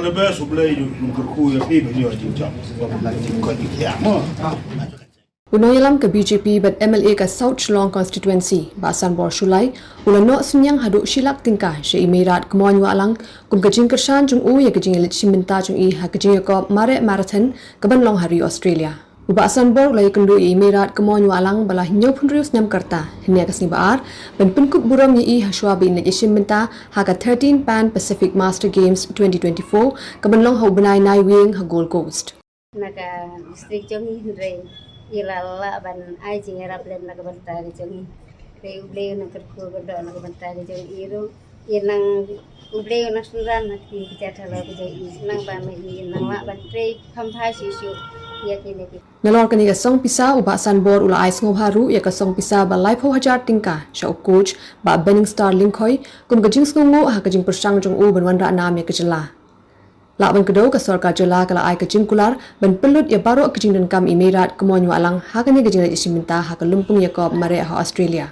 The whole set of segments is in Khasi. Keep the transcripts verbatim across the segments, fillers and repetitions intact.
Ka best U Blei u kyrkhu ïa phi ba ïoh jingjop. Ba la jingkoit jingkhiah mo. U nongïalam ka B J P bad M L A ka South Shillong Constituency, Bah Sanbor Shullai, u la noh synñiang haduh shi lak tyngka sha i Meirad Kmoin Wahlang kum ka jingkyrshan jong u ïa ka jingïaleit shim bynta jong i ha ka jingïakop mareh marathon ka ban long ha ri Australia. U Bah Sanbor u la ïakynduh ïa i Meirad Kmoin Wahlang ba la hynñiewphew hynriew snem ka rta hynne ka sngi Ba-ar ban pynkup burom ïa i ha shuwa ba in leit ïashim bynta ha ka thirteen Pan Pacific Master Games twenty twenty-four ka ban long ha u bnai Naiwieng ha Gold Coast. Na ka district jong i, hynrei i la lah ban ai jingïarap lem na ka bynta ka jong i. Hynrei U Blei u nang kyrkhu kyrdoh na ka bynta ka jong i ruh. I nang, U Blei u nang synran na ki kjat halor ka jong i, nang ba ma i nang lah ban trei kham bha shuh shuh ïa kine ki. Nalor kane ka song pisa, u Bah Sanbor u la ai sngewbha ruh ïa ka song pisa ba laiphew hajar tyngka sha u coach Bah Benningstar Lyngkhoi kum ka jingsngewnguh ha ka jingpyrshang jong u ban wanrah nam ïa ka jylla. Lah ban kdew, ka sorkar jylla ka la ai ka jingkular ban pynlut ïa baroh ka jingdonkam i Meirad Kmoin Wahlang ha kane ka jingleit ïashim bynta ha ka lympung ïakop mareh ha Australia.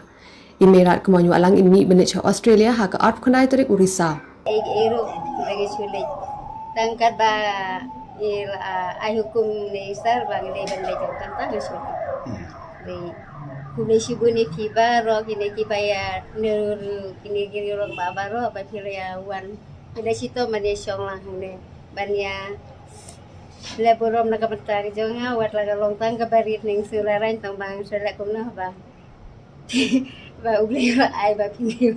I Meirad Kmoin Wahlang in mih ban leit sha Australia ha ka arphew khyndai tarik u Risaw. Ei, ei ruh, ba ngi shu leit. Tang katba i la ai hukum ne i sar ba ngi dei ban leit, tang tang ngi shu leit. Dei, khublei shibun ïa phi baroh kine kiba ïa, ne ru, kine ki rong ba baroh ba phi la ïa wan. Phi la shitom ban ïa shong lang hangne ban ïa leh burom na ka bynta ka jong nga, wat la ka long tang kaba rit, ning sngewraiñ tang ba ngan sa leh kumno ba, ba U Blei u la ai ba phi.